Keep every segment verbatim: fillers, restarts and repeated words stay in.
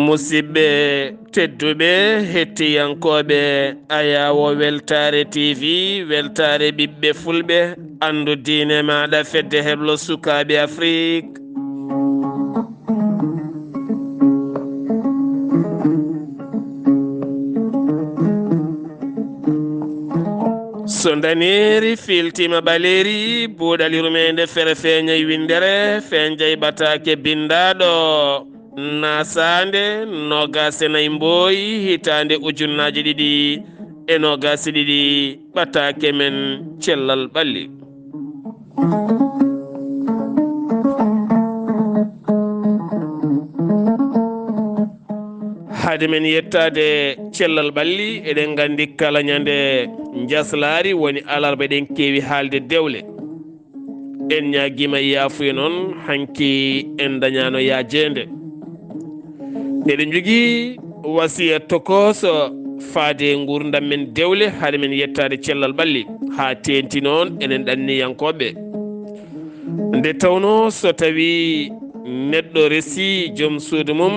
Musidɓe tedduɓe, hettiyankooɓe Ayaawo Weltaare T V, Weltaare ɓiɓɓe Fulɓe, anndu diine maaɗa, Fedde Heblo Sukaaɓe Afrik. So ndaneeri fiiltiima ɓaleeri, buuɗal yurmeende fere feeñay winndere, fenjay ɓataake binndaaɗo, naasaande noogaas e nay mbooyi, hitaande ujunnaaji ɗiɗi e noogaas e ɗiɗi, ɓataake men cellal ɓalli. Hade men yettaade cellal ɓalli, eɗen nganndi kala ñande njaslaari woni alarba eɗen keewi haalde dewle. En ñaagiima yaafuya noon, hanki en ndañaano yaajeende. Eɗen njogii wasiya tokooso faade e nguurndam men dewle, hade men yettaade cellal ɓalli. Haa teenti noon, eɗen ɗanniyankooɓe. Nde tawnoo so tawii neɗɗo resii joom suudu mum,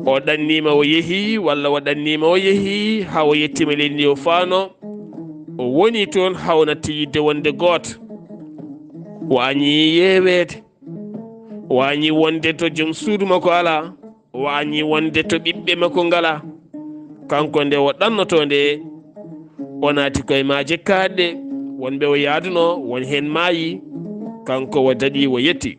o ɗanniima o yehi, walla o ɗanniima o yehi, haa o yettiima leydi ndi o faano, o woni toon haa o natti yiɗde wonde gooto. O añii yeeweede. O añii wonde to joom suudu makko alaa. O añii wonde to ɓiɓɓe makko ngalaa. Kanko nde o ɗannotoo nde, o naati koye maaje kaaɗɗe, wonɓe o yaadunoo, won heen maayi. Kanko o daɗi, o yetti.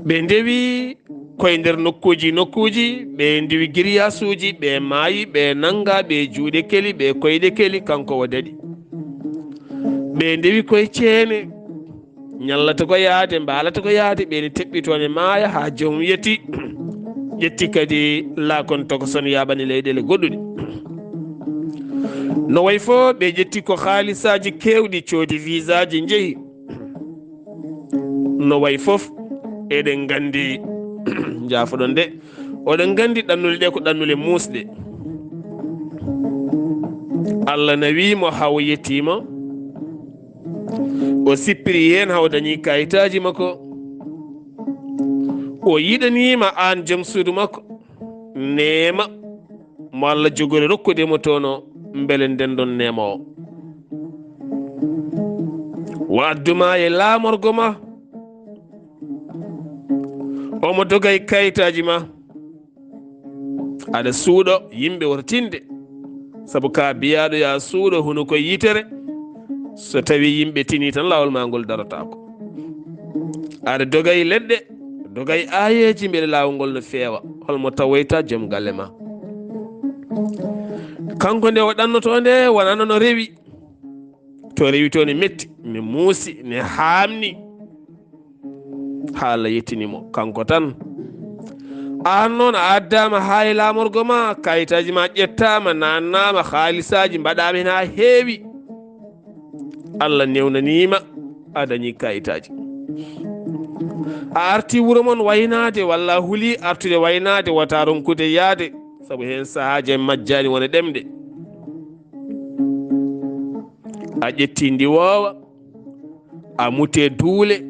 Ɓe ndewi koye nder nokkuuji nokkuuji, ɓe ndiwi giriyaasuuji, ɓe maayi, ɓe nannga, ɓe juuɗe keli, ɓe koyɗe keli, kanko o daɗi. Ɓe ndewi koye ceene, ñallata ko yaade, mbaalata ko yaade, ɓe ni teɓɓitoo ne maaya haa joomum yetti, ƴetti kadi laakon tokoson yaaɓani leyɗeele goɗɗuɗe. No wayi fof ɓe ƴetti ko haalisaaji keewɗi, coodi visaaji, njehi. No wayi fof, eɗen nganndi, njaafoɗon de, oɗon nganndi ɗannule ɗe ko ɗannule muusɗe. Allah nawi mo haa o yettiima, o sippiri heen haa o dañi kayitaaji makko. O yiɗaniima aan joom suudu makko, neema mo Allah jogori rokkude mo toon o, mbele nden ɗon neema o. O addu ma e laamorgo ma, omo doga e kayitaaji ma. Aɗa suuɗo yimɓe woto tinde, sabu ka biyaaɗo ya suuɗo hunuko yitere. So tawi yimɓe tini tan, laawol ma ngol darotaako. Aɗa doga e leɗɗe, doga e aayeeji, mbele laawol ngol no feewa. Holmo tawoyta joom galle ma? Kanko nde o ɗannoto nde, wonano no rewi. To rewi to ne metti, ne muusi, ne haamni. Haa Allah yettini mo kanko tan. Aan noon a addaama haa e laamorgo ma, kayitaaji ma ƴettaama, naannaama, haalisaaji mbaɗaama heen haa heewi. Allah newnaniima, a dañi kayitaaji. A arti wuro mon waynaade, walla a huli artude waynaade, wota ronkude yaade, sabu heen sahaaji en majjaani wona ɗemɗe. A ƴetti ndiwoowa, a muti e duule,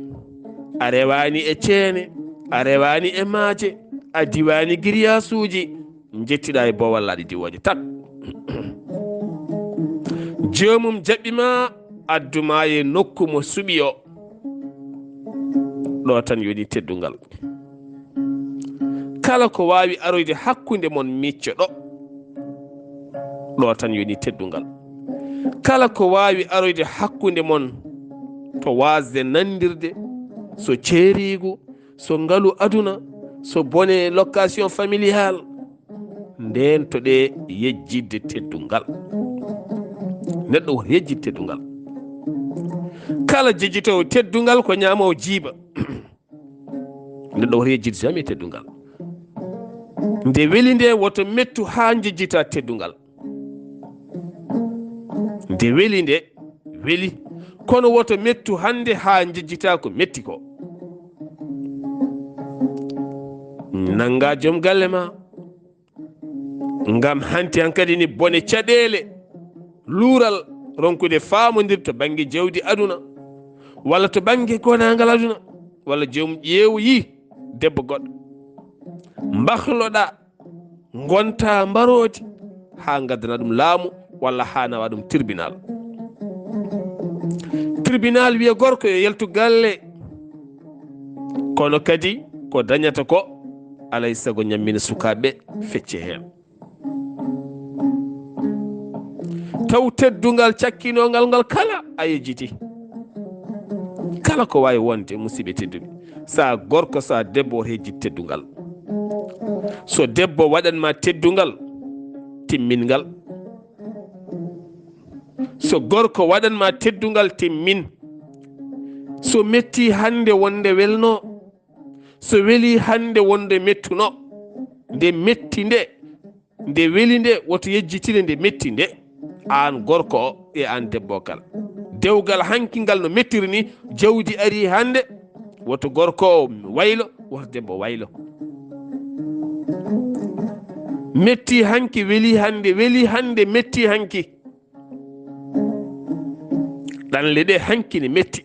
a rewaani e ceene, a rewaani e maaje, a diwaani giriyaasuuji, njettiɗaa e boowallaaɗi diwooje tan. Joomum jaɓɓi ma, addu ma e nokku mo suɓi o. Ɗo tan yoni teddungal. Kala ko waawi aroyde hakkunde mon, micco ɗo. Ɗo tan yoni teddungal. Kala ko waawi aroyde hakkunde mon, to waasde nandirde, so ceeriigu, so ngalu aduna, so bone location familial, ndeen to ɗe yejjitde teddungal. Neɗɗo woto yejjit teddungal. Kala jejjitoowo teddungal ko ñaamoowo jiiba. Neɗɗo woto yejjit jamais teddungal. Nde weli nde, woto mettu haa njejjita teddungal. Nde weli nde, weli, kono woto mettu hannde haa njejjitaa ko metti ko. Nanngaa joom galle ma, ngam hanti hankadi ni bone caɗeele luural ronkude faamondir to bannge jawdi aduna, walla to bannge gonaangal aduna, walla joom ƴeewoyi debbo goɗɗo. Mbahloɗa, ngonta mbaroodi haa ngaddana ɗum laamu walla haa nawa ɗum tribunal. Tribunal wiya gorko yo yaltu galle, kono kadi ko dañata ko alay sago ñammina sukaaɓe fecce heen. Taw teddungal cakkinongal ngal kala a yejjiti. Kala ko waawi wonde, musidɓe tedduɓe, sa gorko, sa debbo, woto yejjit teddungal. So debbo waɗan ma teddungal, timmin ngal. So gorko waɗan ma teddungal, timmin. So metti hannde wonde welno, so weli hannde wonde mettuno, nde metti nde, nde weli nde, woto yejjitine nde metti nde, aan gorko o e aan debbo o kala. Dewgal hanki ngal no mettiri ni, jawdi ari hannde, woto gorko o waylo, woto debbo waylo. Metti hanki, weli hannde, weli hannde, metti hanki. Ɗanle ɗe hanki ne metti.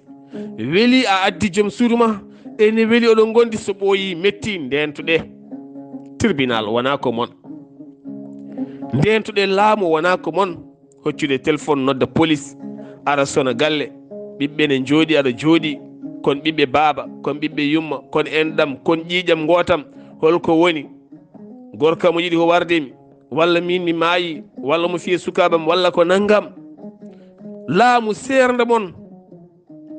Weli a addi joom suudu ma, ene weli oɗon ngondi, so ɓooyi metti, ndeentoɗe. Tribunal wona ko mon. Ndeentoɗe laamu wona ko mon. Hoccude téléphone, nodda police, ara sona galle. Ɓiɓɓe ne njooɗi, aɗa jooɗi. Kon ɓiɓɓe baaba, kon ɓiɓɓe yumma, kon enɗam, kon ƴiiƴam ngootam. Holko woni? Gorka mo yiɗi ko warde mi, walla min mi maayi, walla mo fiye sukaabam, walla ko nanngam. Laamu seernda mon.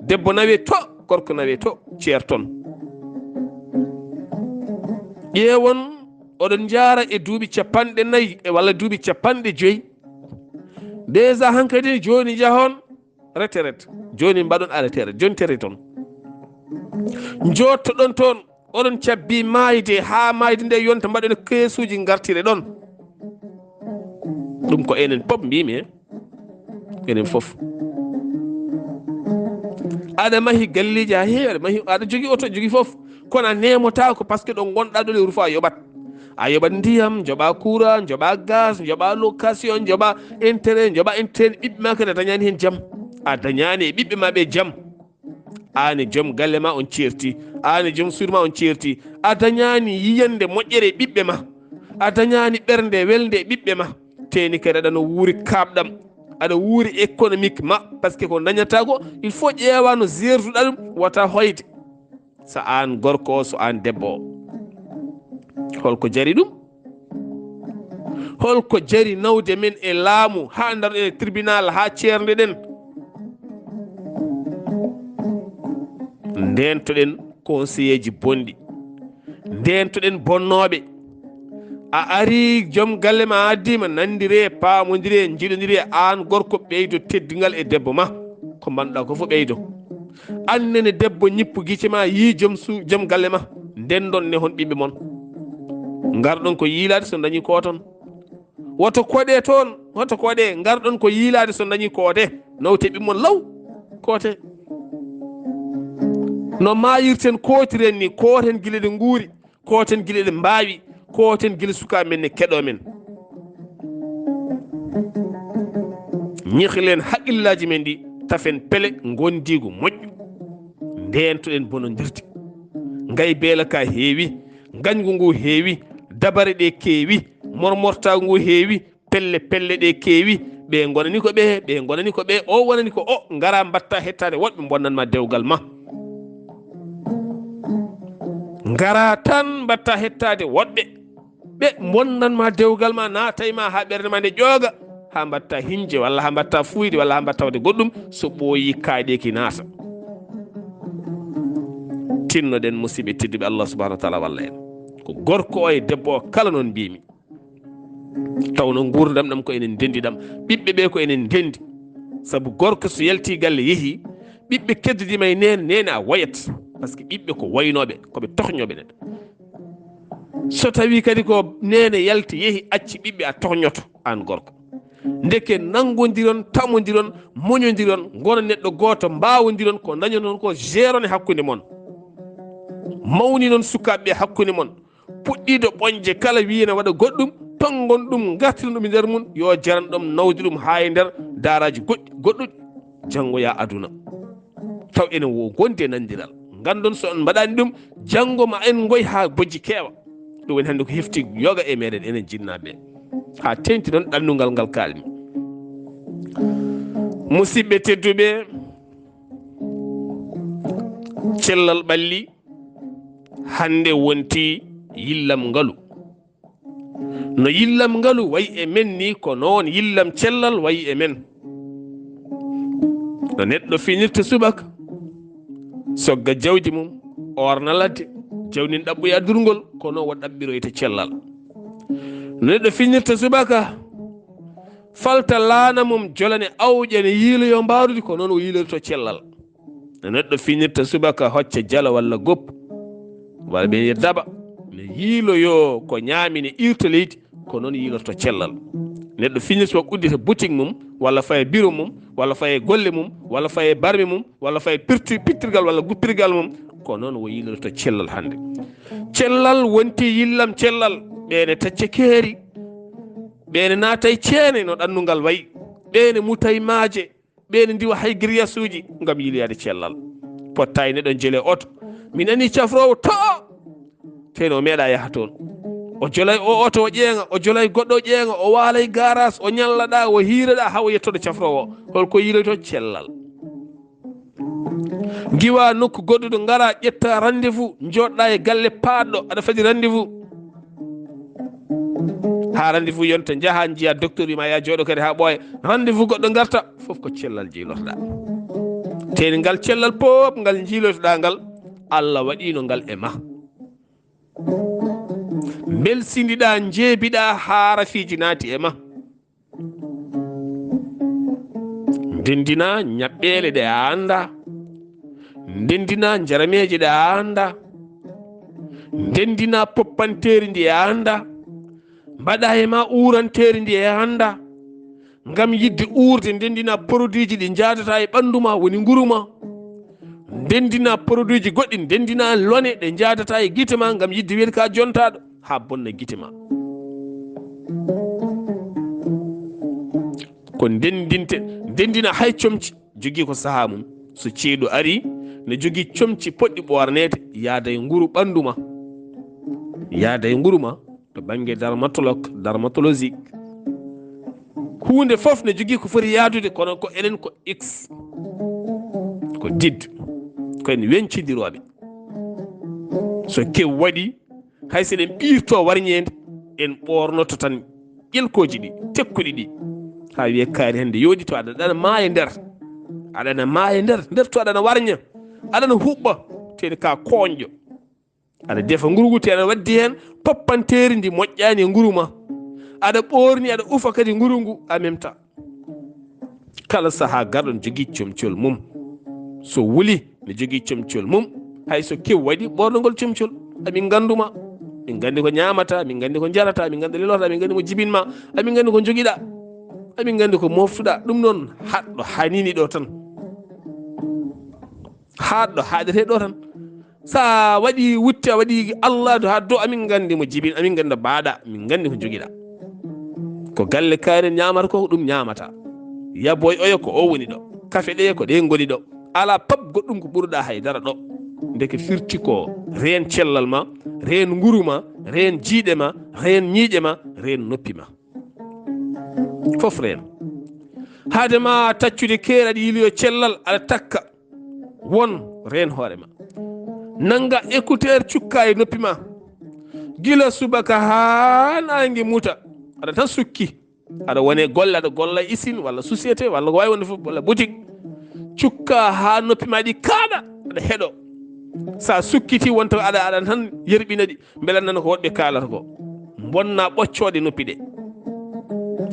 Debbo nawe to, gorko nawe to, ceerton. Ƴeewon, oɗon njaara e duuɓi capanɗe nayi e walla duuɓi capanɗe joyi. Déjà hankadi jooni njahon retraite. Jooni mbaɗon à retraite. Jooni tere toon. Njottoɗon toon, oɗon cabbi maayde, haa maayde nde yonta, mbaɗon keesuuji, ngartire ɗon. Ɗum ko enen pop mbimi, eh. Enen fof. Aɗa mahi galleeji haa heewi, aɗa mahi, aɗa jogi oto, jogi fof. Kono a nemotaako, parce que ɗo ngonɗaa ɗo le rufa a yoɓat. A yoɓat ndiyam, njoɓa courant, njoɓa gaz, njoɓa location, njoɓa intérêt, njoɓa intérêt, ɓiɓɓe ma kadi a dañani heen jam. A dañani e ɓiɓɓe ma ɓe jam. Aan e joom galle ma on ceerti. Aan e joom suudu ma on ceerti. A dañani yiyande moƴƴere e ɓiɓɓe ma. A dañani ɓernde welde e ɓiɓɓe ma. Teeni kadi aɗa no wuuri kaɓɗam. Aɗa wuuri économique ma. Parce que ko dañata ko, il faut ƴeewa no gerduɗa ɗum, wata hoyde. So aan gorko o, so aan debbo o. Holko jari ɗum? Holko jari nawde men e laamu haa ndaroɗen e tribunal haa ceerndeɗen? Ndeentoɗen conseilleeji bonɗi. Ndeentoɗen bonnooɓe. A ari joom galle ma, a addi ma, nanndire, paamondire, njiɗondire, aan gorko ɓeydo teddungal e debbo ma. Ko mbanɗa ko fof ɓeydo. Aan nene debbo ñippu gite ma, yii joom su-, joom galle ma. Ndendon ne hon ɓiɓɓe mon. Ngarɗon ko yiilaade so dañi ko toon. Woto koɗe toon, woto koɗe. Ngarɗon ko yiilaade so dañi koote. Nawte ɓiɓɓe mon law. Koote. No maayirten kootiren ni, kooten gila ɗe nguuri. Kooten gila ɗe mbaawi, kooten gila sukaa men ne keɗoo men. Ñihilen haqqillaaji men ɗi, tafen pele ngondiigu moƴƴu. Ndeentoɗen bonondirde. Ngay beela ka heewi, ngañgu ngu heewi, dabare ɗe keewi, mormortaagu ngu heewi, pelle pelle ɗe keewi, ɓe ngonani ko ɓe, ɓe ngonani ko ɓe, o wonani ko o, ngara mbatta hettaade woɗɓe mbonnan ma dewgal ma. Ngara tan mbatta hettaade woɗɓe, ɓe mbonnan ma dewgal ma, naatay ma haa ɓernde ma nde ƴooga, haa mbatta hiñje, walla haa mbatta fuuyde, walla haa mbatta waɗde goɗɗum, so ɓooyi kaaɗeeki naata. Tinnoɗen, musidɓe tedduɓe, Allah subhanahu wa taala walla en. Ko gorko o e debbo o kala noon mbimi. Tawno nguurndam ɗam ko enen ndenndi ɗam, ɓiɓɓe ɓe ko enen ndenndi. Sabu gorko so yalti galle yehi, ɓiɓɓe keddodiima e neene, neene a woyat. Parce que ɓiɓɓe ko woynooɓe, ko ɓe tohñooɓe neɗɗo. So tawi kadi ko neene yalti yehi, acci ɓiɓɓe, a tohñoto aan gorko. Ndeke nanngondiron, tamondiron, muñondiron, ngona neɗɗo gooto, mbaawondiron, ko ndañoton ko jeeron e hakkunde mon. Mawninon sukaaɓe ɓe hakkunde mon. Puɗɗiiɗo ɓoñde kala wiyi ene waɗa goɗɗum, tonngon ɗum, ngartiron ɗum e nder mum, yo jaran ɗum, nawde ɗum haa e nder daaraaji goɗɗi, goɗɗuɗi. Janngo ya aduna. Taw enen wo gondi e nandiral. Nganndon so on mbaɗaani ɗum, janngo ma en ngoy haa bojji keewa. Ɗum woni hannde ko hefti yoga e meɗen enen jinnaaɓe. Haa teeŋti noon ɗannungal ngal kaalmi. Musidɓe tedduɓe, cellal ɓalli hannde wonti yillam ngalu. No yillam ngalu wayi e men ni, ko noon yillam cellal wayi e men. No neɗɗo finirta subaka, sogga jawdi mum, orna ladde, jawdi ndi ɗaɓɓoya durngol, ko noon o ɗaɓɓiroyta cellal. No neɗɗo finirta subaka, falta laana mum, jolane awƴane, yiiloyo mbaarudi, ko noon o yiilorto cellal. No neɗɗo finirta subaka, hocca jalo walla goppu, walla ɓe daba, ne yiiloyo ko ñaami, ne irta leydi, ko noon yiilorto cellal. Neɗɗo finirta subaka, uddita boutique mum, walla faye bureau mum, walla faye golle mum, walla faye barme mum, walla faye pirti-, pittirgal walla guppirgal mum, ko noon o yiilorto cellal hannde. Cellal wonti yillam cellal, ɓe ne tacca keeri, ɓe ne naata e ceene no ɗannungal wayi, ɓe ne muta e maaje, ɓe ne ndiwa hay giriyasuuji ngam yiiloyaade cellal. Potta e neɗɗo jele oto. Mi nani cafroowo to! Teno o meeɗa yaha toon. O jolay o oto o ƴeeŋa, o jolay goɗɗo o ƴeeŋa, o waalay garaas, o ñallaɗa, o hiiraɗa haa o yettoɗo cafroowo. Holko yiiloyto? Cellal. Ngiwa nokku goɗɗuɗo, ngara ƴetta rendez-vous, jooɗɗa e galle paaɗɗo, aɗa fadi rendez-vous. Haa rendez-vous yonta, njaha njiya docteur, wima ya jooɗo kadi haa ɓooya. Rendez-vous goɗɗo ngarta, fof ko cellal jiilotoɗa. Teni ngal cellal pop ngal jiilotoɗa ngal, Allah waɗino ngal e ma. Belsindiɗa, njeebiɗa haa rafiiji naati e ma. Ndendina ñaɓɓeele ɗe a annda. Ndendina njarameeje ɗe a annda. Ndendina poppanteeri ndi a annda. Mbaɗa e ma uuranteeri ndi a annda. Ngam yiɗde uurde, ndendina produitji ɗi njaadata e ɓanndu ma, woni nguru ma. Ndendina produitji goɗɗi, ndendina lone ɗe njaadata e gite ma ngam yiɗde wiyde ka jontaaɗo, haa bonna gite ma. Ko ndendinte, ndendina hay comci, jogii ko sahaa mum. So ceeɗu ari, ne jogii comci poɗɗi ɓoorneede, yaada e nguru ɓanndu ma. Yaada e nguru ma, to bannge dermatologue, dermatologique. Huunde fof ne jogii ko foti yaadude, kono ko enen ko X, ko did, ko en weñcidirooɓe. So kew waɗi, hay so eɗen ɓiirto warñeende, en ɓoornoto tan ƴelkooji ɗi, tekkuɗi ɗi, haa wiyee kaari hannde yooɗi, to aɗa, aɗa maaya nder, aɗa, aɗa maaya nder, nder to aɗa, aɗa warña, aɗa, aɗa huɓɓa, teni ka koñƴo. Aɗa defa nguru ngu, te aɗa waddi heen poppanteeri ndi moƴƴaani e nguru ma. Aɗa ɓoorni, aɗa ufa kadi nguru ngu en même temps. Kala sahaa garɗo ne jogii comcol mum. So wuli ne jogii comcol mum. Hay so kew waɗi ɓoornogol comcol, amin nganndu ma. Min nganndi ko ñaamata, min nganndi ko njarata, min nganndi lelota, min nganndi mo jibin ma, amin nganndi ko njogiɗa, amin nganndi ko moftuɗa. Ɗum noon, haɗɗo hanini ɗo tan. Haɗɗo haɗete ɗo tan. Sa waɗi wutte, a waɗi Allah do haa dow, amin nganndi mo jibin, amin nganndi mbaɗa, min nganndi ko jogiɗa. Ko galle kaari ñaamata ko, ko ɗum ñaamata. Yaboy oyo ko o woni ɗo. Kafe ɗe ko ɗe ngoni ɗo. Ala pap goɗɗum ko ɓuruɗa haydara ɗo. Ndeke firti ko reen cellal ma, reen nguru ma, reen jiiɗe ma, reen ñiiƴe ma, reen noppi ma. Fof reen. Haade ma taccude keeri aɗa yiiloyo cellal, aɗa takka. Won, reen hoore ma. Nannga écouteur, cukka e noppi ma. Gila subaka haa naange muta. Aɗa tan sukki. Aɗa wone golle, aɗa golla usine walla société walla ko waawi wonde fof, walla boutique. Cukka haa noppi ma ɗi kaaɗa, aɗa heɗo. Sa sukkiti, wonta aɗa, aɗa tan yerɓina ɗi. Mbela nana ko woɓɓe kaalata ko. Bonna ɓoccooɗe noppi ɗe.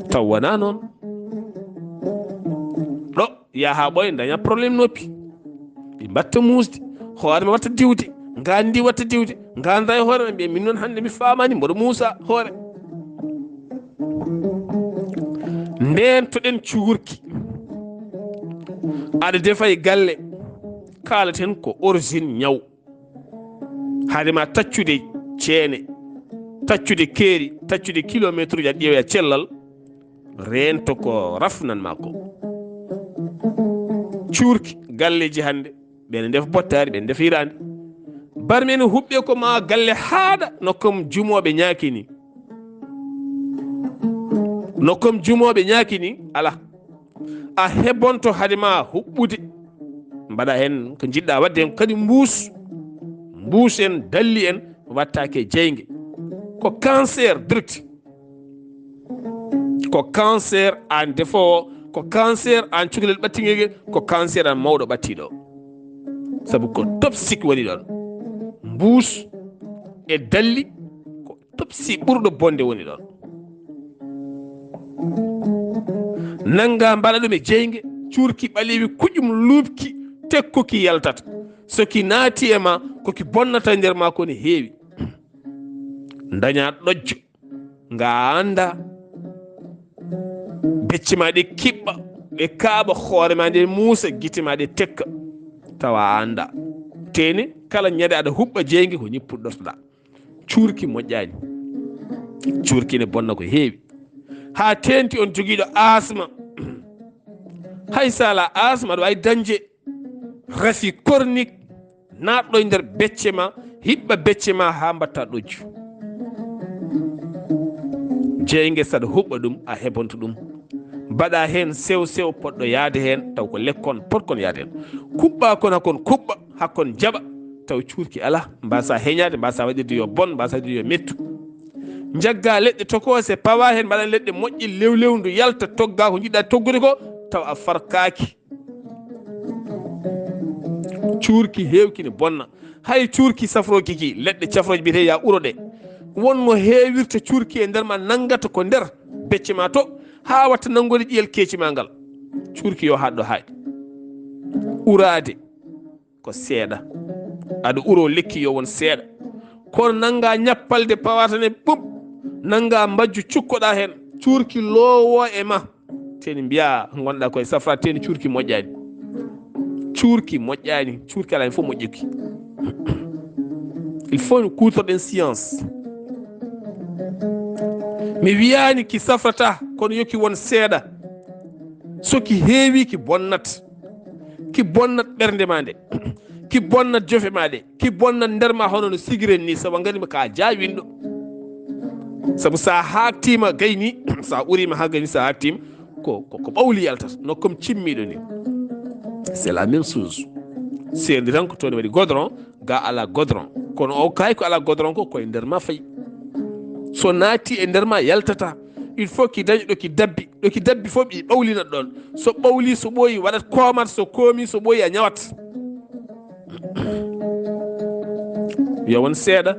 Taw wonaa noon. Ɗo yaha ɓooya daña problème noppi. Ɗi mbatta muusde. Hoore ma watta diwde. Ngaandi watta diwde. Ngaanda e hoore ma mbiya, "Min noon hannde mi faamaani, mboɗo muusa hoore." Ndeen to ɗen cuurki, aɗa defa e galle, kaalaten ko origine ñaw. Haade ma taccude ceene, taccude keeri, taccude kilometre uji, aɗa ƴeewa cellal, reento ko rafnan ma ko. Cuurki, galleeji hannde, ɓen ndef bottaari, ɓen ndef hiraande. Barmen huɓɓe ko ma galle haaɗa, no kom jumooɓe ñaaki ni. No kom jumooɓe ñaaki ni, ala. A hebonto hade ma huɓɓude. Mbaɗa heen ko njiɗɗa waɗde heen, kadi mbuus. Mbuus en, dalli en, wattaake e jeynge. Ko cancer direct. Ko cancer aan defoowo, ko cancer aan cukalel ɓattingel, ko cancer aan mawɗo ɓattiiɗo. Sabu ko toxique woni ɗon. Mbuus e dalli ko toxique ɓurɗo bonde woni ɗon. Nannga mbaɗa ɗum e jeynge, cuurki ɓaleewi kuƴum luuɓki, tekkuki yaltata. So ki naati e ma, ko ki bonnata e nder ma ko ne heewi. Ndaña ɗojjo, nga annda. Becce ma ɗe kiɓɓa, ɗe kaaɓa, hoore ma nde muusa, gite ma ɗe tekka, tawa a annda. Teeni, kala ñande aɗa huɓɓa jeynge ko ni puɗɗortoɗa. Cuurki moƴƴaani. Cuurki ne bonna ko heewi. Haa teenti on jogiiɗo asma. Hay so alaa asma, aɗa waawi dañde rafi chronique, naatɗo e nder becce ma, hiɓɓa becce ma haa mbatta ɗojju. Jeynge, saɗa huɓɓa ɗum, a hebonto ɗum. Mbaɗa heen sew sew poɗɗo yaade heen, taw ko lekkon potkon yaade heen. Kuɓɓa kon, hakon kuɓɓa, hakon jaɓa, taw cuurki alaa, mbasa heñaade, mbasa waɗirde yo bon, mbasa waɗirde yo mettu. Njagga leɗɗe tokoose, pawa heen, mbaɗa leɗɗe moƴƴe, lewlewndu yalta, togga ko njiɗɗa toggude ko, taw a farkaaki. Cuurki heewki ne bonna. Hay cuurki safrooki ki, leɗɗe cafrooje mbiyetee ya uro ɗe. Won no heewirta cuurki e nder ma, nanngata ko nder becce ma to, haa watta nanngude ƴiyel keeci ma ngal. Cuurki yo haaɗ ɗo haaɗi. Uraade ko seeɗa. Aɗa uro lekki yo won seeɗa. Kono nannga ñappalde pawata ne ɓuuɓ, nannga mbajju cukkoɗa heen, cuurki loowo e ma. Teeni mbiya ngonɗa koye safra, teeni cuurki moƴƴaani. Cuurki moƴƴaani, cuurki alaa heen fof moƴƴuki. Il faut no kuutorɗen science. Mi wiyaani ki safrata, kono yo ki won seeɗa. So ki heewi, ki bonnat. Ki bonnat ɓernde ma nde. Ki bonnat jofe ma ɗe. Ki bonnat nder ma hono no sigiren ni, sabu ngari ma ka jaawinɗo. Sabu sa haaktiima gayni, sa uriima haa gayni, sa haaktiima, ko, ko, ko ɓawli yaltata, no comme cimmiiɗo ni. C'est la même chose. Seerndi tan ko toon waɗi goudron, ga ala goudron. Kono o kay ko ala goudron ko, koye nder ma fayi. So naati e nder ma yaltata. Il faut ki daña ɗo ki dabbi. Ɗo ki dabbi fof ɗi ɓawlinat ɗon. So ɓawli, so ɓooyi, waɗat koomat, so koomi, so ɓooyi, a ñawat. Yo won seeɗa.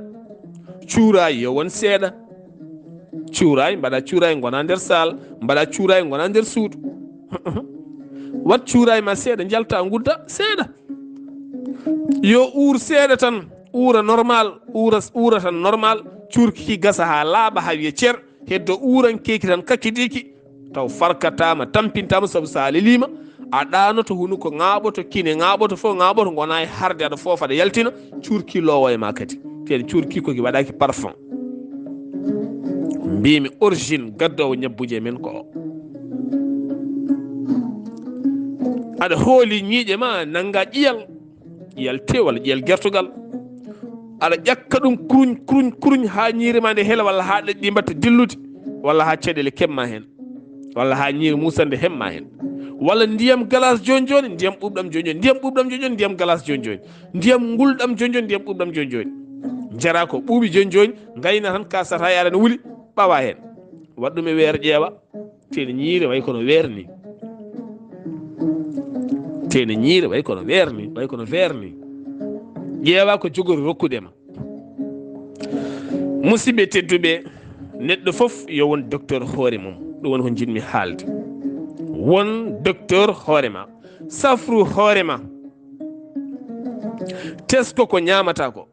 Cuuraay yo won seeɗa. Cuuraay, mbaɗa cuuraay, ngona nder saal, mbaɗa cuuraay, ngona nder suudu. Wat cuuraay ma seeɗa, njalta, ngudda seeɗa. Yo uur seeɗa tan, uura normal, uura, uura tan normal, cuurki ki gasa haa laaɓa, haa wiya cer, heddo uuran keeki tan kakkidiki, taw farkataama, tampintaama, sabu so a leliima, a ɗaanoto, hunuko ŋaaɓoto, kine ŋaaɓoto, fof ŋaaɓoto, ngona e harde, aɗa foofa, aɗa yaltina, cuurki loowo e ma kadi. Teel cuurki ko ki waɗaaki parfum. Mbimi origine gaddoowo ñabbuuje men ko o. Aɗa hooli ñiiƴe ma, nannga ƴiyal, ƴiyal tew walla ƴiyal gertogal. Aɗa ƴakka ɗum kruñ, kruñ, kruñ haa ñiiri ma nde hela walla haa ɗaɗɗi mbatta dillude walla haa caɗeele keɓ ma heen. Walla haa ñiiri muusannde heɓ ma heen. Walla ndiyam galaas jooni jooni, ndiyam ɓuuɓɗam jooni jooni, ndiyam ɓuuɓɗam jooni jooni, ndiyam galaas jooni jooni. Ndiyam ngulɗam jooni jooni, ndiyam ɓuuɓɗam jooni jooni. Njara ko ɓuuɓi jooni jooni, ngayna tan ka sata yaara ne wuli, ɓawa heen. Waɗ ɗum e weer ƴeewa, teeni ñiiri way kono weer ni. Teeni ñiiri way kono weer ni, way kono weer ni. Ƴeewa ko jogori rokkude ma. Musidɓe tedduɓe, neɗɗo fof yo won docteur hoore mum. Ɗum woni ko njiɗmi haalde. Won docteur hoore ma. Safru hoore ma. Tesko ko ñaamata ko.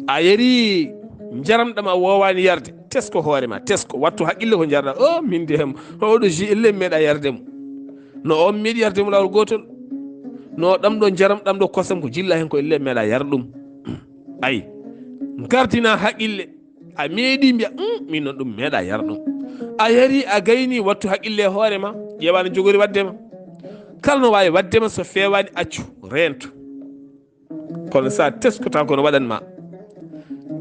A yari njaram ɗam a woowaani yarde. Tesko hoore ma, tesko, wattu haqqille ko njarɗa. O, min de hem, oɗo ji elle meeɗa yarde mo. No on meeɗi yarde mo laawol gootol. No ɗam ɗo njaram, ɗam ɗo kosam ko jilla hen ko elle meeɗa yar ɗum. Ay, gardina haqqille. A meeɗi mbiya, "Mm, min noon ɗum meeɗa yar ɗum." A yari, a gayni, wattu haqqille e hoore ma. Ƴeewa no jogori wadde ma. Kala no waawi wadde ma, so feewaani, accu, reento. Kono sa teskotako no waɗan ma.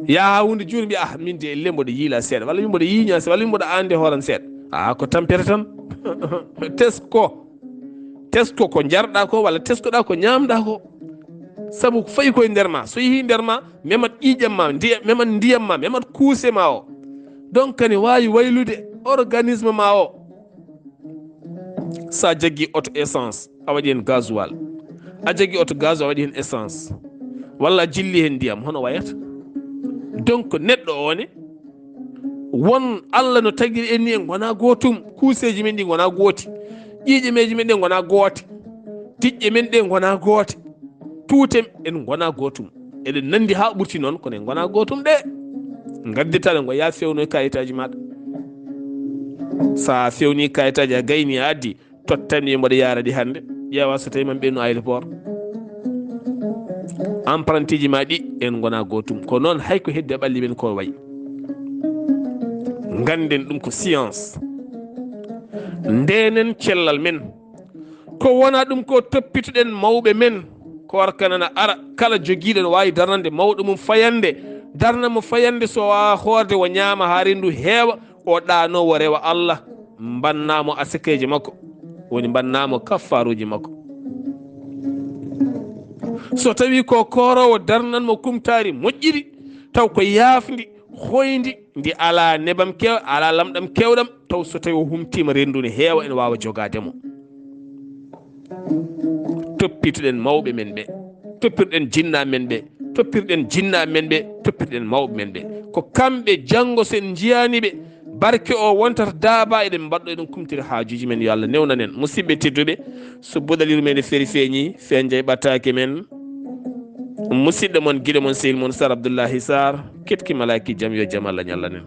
Yaha hunde juuri mbiya, "Ah, min de elle mboɗo yiila seeɗa, walla min mboɗo yiiña seeɗa, walla min mboɗo ande hooran seeɗa." Ah, ko tampere tan. Tesko. Tesko ko njarɗa ko, walla teskoɗa ko ñamɗa ko. Sabu fayi koye nder ma. So yehi nder ma, memat ƴiiƴam ma, ndiya-, memat ndiyam ma, memat kuuse ma o. Donc kani waawi waylude organisme ma o. Sa jaggi auto essence, a waɗi hen gasoil. A jaggi auto gaz, a waɗi hen essence. Walla a jilli hen ndiyam, hono wayata? Donc neɗɗo o ne, won Allah no tagiri en ni, en ngona gootum. Kuuseeji men ɗi ngona gooti. Ƴiiƴe meeji men ɗe ngona goote. Diƴƴe men ɗe ngona goote. Tuute en ngona gootum. Eɗen nandi haa ɓurti noon, kono en ngona gootum de. Ngadditaɗo ngo, ya fewnoy kayitaji maɗa. Sa fewni kayitaji, a gayni, a addi, tottanmi mboɗo yaara ɗi hannde. Ƴeewa so tawi man ɓennu aéroport. Empreinte ji ma ɗi, en ngona gootum. Ko noon hay ko heddi e ɓalli men ko wayi. Nganden ɗum ko science. Ndenen cellal men. Ko wona ɗum ko toppitoɗen mawɓe men. Ko warkanana ara kala jogiiɗo no waawi darnande mawɗo mum fayande. Darna mo fayande so waawa hoorde o ñaama haa renndu heewa. O ɗaano o rewa Allah, mbannamo asakeeje makko, woni mbannamo kaffaruuji makko. So tawi ko koorowo darnan mo kumtaari moƴƴiri, taw ko yaafndi, hoyndi, ndi ala nebam kew-, ala lamɗam kewɗam, taw so tawi o humtima renndu ne heewa, ene waawa jogaade mo. Toppitoɗen mawɓe men ɓe, toppirɗen jinna men ɓe, toppirɗen jinna men ɓe, toppirɗen mawɓe men ɓe. Ko kamɓe janngo, so en njiyaani ɓe, barke o wontata daaba, eɗen mbaɗɗo eɗen kumtiri haajuuji men. Yo Allah newnanen. Musidɓe tedduɓe, so buɗaliru men e feri feeñi, fenjay ɓattaake men. Musidɗo mon, giɗo mon, sehil mon, Sar Abdullahi Sar, ketki malaaki jam, yo jam Allah ñallanen.